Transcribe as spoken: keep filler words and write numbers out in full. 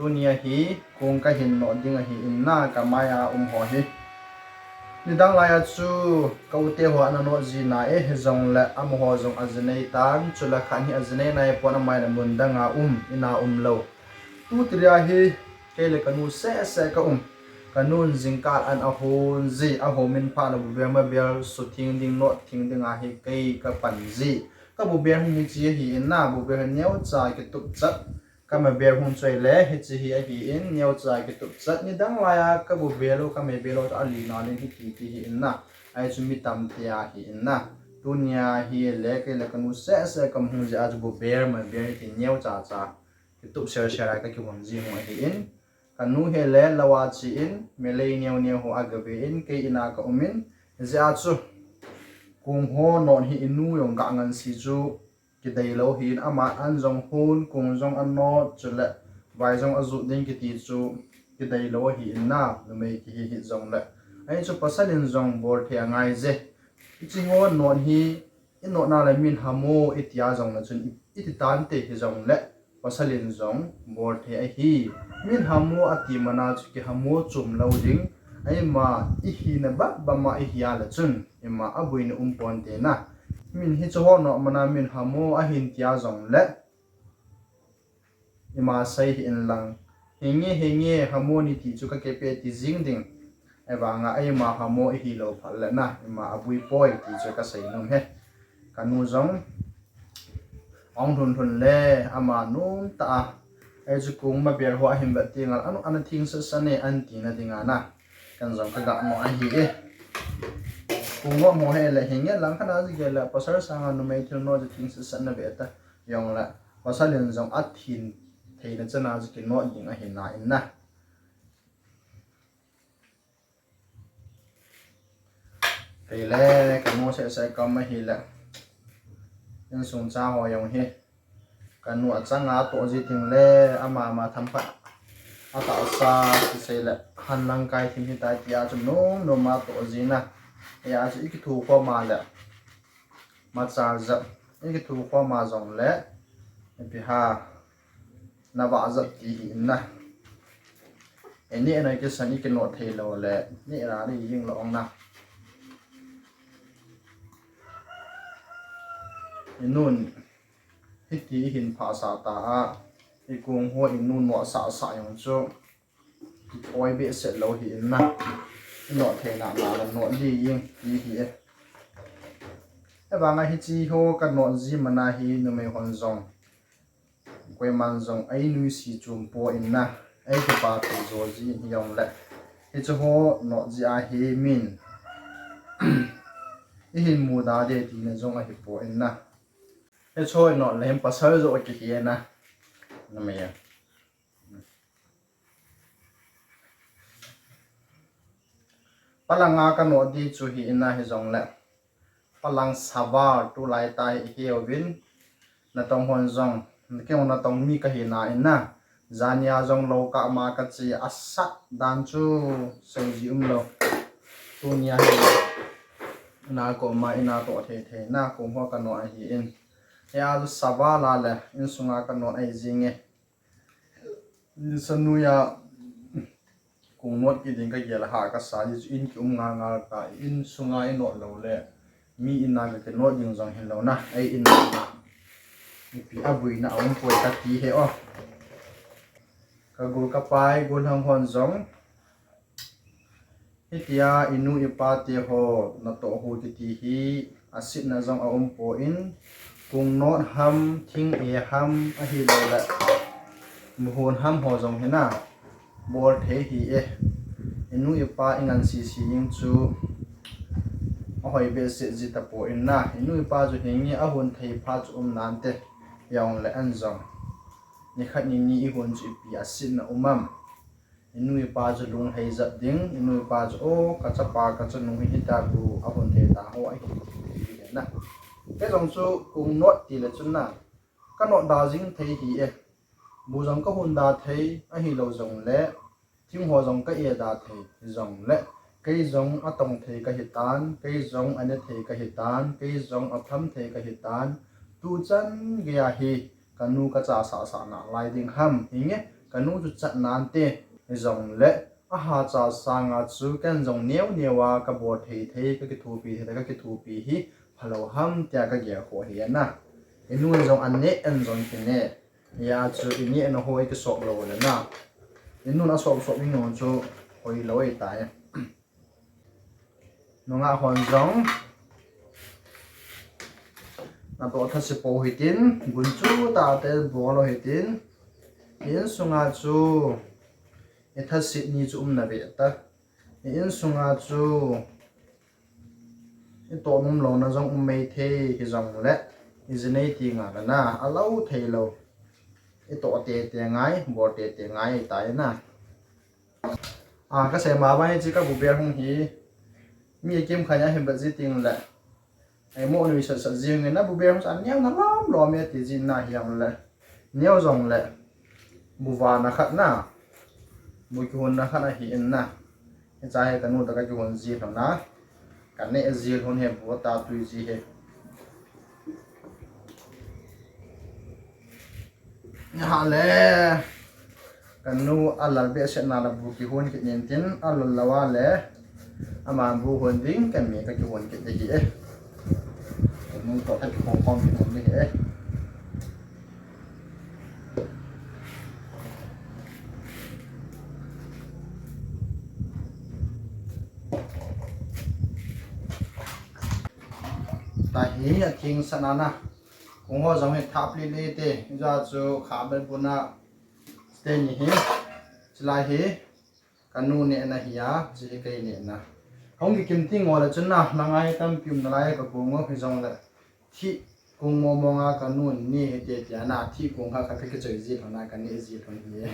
Tunia hi kong kahin not ding ahi in na, kamai a um ho hi. Nidang lai a chu ka u te ho ana not ji na e, hijongle amaho jong aji nei tan, chule khat hi aji nei nai pon, amai le mun dang a um, in a um lou. Tuti ria hi kei le kanu seh seh ka um. Kanun jingkah an ahon ji, ahom in phat le bubel mabel su thing ding, not thing ding ahi kei kapan ji. Ka bubel hung hiche ahi in na, bubel hi neocha kitup chat. Ka mabel hung chu ahile hiche hi ahi in, neocha kitup chat. Nidang lai a ka bubel u, ka mabel u chu ali na len hiti ti hi in na. Ahi chu mi tam te ahi in na. Tunia hi le kei le kanu seh seh ka um hung ji a chu bubel mabel hiti neocha cha kitup sel sel a ka kihon ji hung ahi in. Kanu hi le lou a che in, melei neo neo ho aga ve in, kei in a ka um in. Hijeh a chu kong ho not hi inu jong ga ngan si chu kidei lou ahi in, ama an jong hon, kong jong anot, chule vai jong ajut ding kiti chu kidei lou ahi in na, numei kihi hih jongle. Ahi chu pasal in jong bol thei angai je. Hiche ho not hi i not na le min hamo i tia jongle chun i, i ti tante, hijongle pasal in jong bol thei ahi. Min hamo ati man a chu kihamo chom lou ding. Eima i hina bam bam a i hi a le chun ima aboina um ponte na. Min hiche ho not man a min hamo ahin tia jongle ima sei hih in lang, hinge hinge hamo ni ti chu ka kipe ti jing ding. Ahivang a eima hamo i hi lou phat le na, ima aboi poi ti chu ka sei nom e. Kanu jong ahung lhun lhun le ama nom tah a, ahi chu kong mabel ho ahin vet teng le, anu ana thing sat sat ne, an tina ding a na. Ken jong ka ga not ahi e. Kong not mo hi le hinge lang, khat na ji gel le pasal sang a numei thil not chu thing sat sat na ve ta. Jongle pasal in jong athin theina chan a chu kinot ding ahi na in na. Kei le kanu seh seh ka um ahi le, insung cha ho jong hi kanu achang a toh ji teng le ama ma tham phat a tahsa kisei le, han lang kai thim hitai tia chu nom nom a toh ji na. Hia chu i kithu khom a le, ma cha jat, i kithu khom a jongle, ipi ham, na vah jat ti hi in na. I neh na kisan i kinot thei lou le, neh ra ni jing lou ong na. I nun hiti i hin phah sah ta a, i kong ho i nun not sah sah jong chu kithoi behseh lou hi in na. I not thei na na le not di jing ti hi e. Ahivang a hiche ho ka not ji man a hi numei hon jong, koiman jong ei nuisat chom poi in na, ei kipa thei jo ji in, hijongle hiche ho not ji a hi min i hin muda de tina jong ahi poi in na. Hiche ho i not le hin pasal jo kihi e na. Numei a Palang a ka not di chu hi in na, hijongle palang saval tulai tah hi i hiu vin, natong hon jong, kei jong natong mi ka hi na in na, jania jong lou kah ma ka che a sat dan chu sei ji um lou. Tunia hi na koma in a toh thei thei na kong ho ka not ahi in. Hia chu saval a le insung a ka not ahi jing e. Nisa nui a kong not kit ding ka gel a ha ka sa ji chu in ki um ngal ngal ta, insung a i not lou le mi in a ka kinot ding jong hi lou na, ei in a ipi aboina a um poi ka ti hi o. Ka gol ka pai, gollhang hon jong hitia i nu i pa te ho natoh ho kiti hi asetna jong a um poi in, kong not ham, thing e ham, ahilou le muhon ham ho jong hi na bol thei hi e. I nu i pa i ngan sisi jing chu ahoi behseh ji tapoi in na, i nu i pa chu hinge ahon thei pha chu um nante, hijongle an jong nikhat nini i hon chu ipi asetna um am. I nu i pa chu lunglhai jat ding, i nu i pa chu, o, ka chapa, ka chanu hi hita bu ahon thei ta ho ahi, ti na. Kei jong chu kong not ti le chun na, ka not da jing thei hi e. Bu jong ka hon da thei, ahilou jongle thing ho jong ka e da thei, jongle kei jong atong thei ka hi tan, kei jong ane thei ka hi tan, kei jong atham thei ka hi tan. Tuchan gei a hi ka nu ka cha sah sah na lai ding ham, hinge Kanu chu chat nante, hijongle, ahacha sanga chu ken jong neo neo a kabol thei thei, kakithopi thei thei, kakithopi hi phalou ham tia kagel khoh hi ana. Inun jong aneh, en jong kineh. Hia chu inehna ho ikisop lou le na. Inun asop sop inu chu hoilou ahitai. Nungah hon jong natoh thase pou hitin, gunchu tahte bol u hitin, insunga chu ithaset ni chu um nave ta. Insunga chu itoh nom louna jong um maithei hijongle, iji nei ti ngal ana, alou theilou. Itoh tete ngai, bol tete ngai tai na. A, kasei ma bang hiche kabubel hung hi, mi kimkhat in ahin vet ji tengle, eimo nuisat sat jing in, abubel hung chu aneo na lom lom e ti jin ahi jongle, neo jongle, bu vana khat na, bu kihonna khat ahi in na. Hiche hi kanu toh kakihon ji lhon a, kaneh ji lhon hi bu ata tui ji hi. Nihale, kanu alal behseh na le bu kihon kit in tin, alal lou a le, aman bu hon ding kame kakihon kit ahi e. Kanu toh kakihon khom kit ahi e. Tahi atheng sat na na. Kong ho jong hi thap lele te, hijeh chun kha bel bu na. Chuteni hi, chulai hi, kanu nehna ahi a, chu hi kei nehna. Hung kikim teng ule chun na, nangai tampi um nalai kakong u hijongle. Thih kong mong mong a kanu ne hite tia na, thih kong khat khat kakichoi ji lhon a, kaneh ji lhon hi.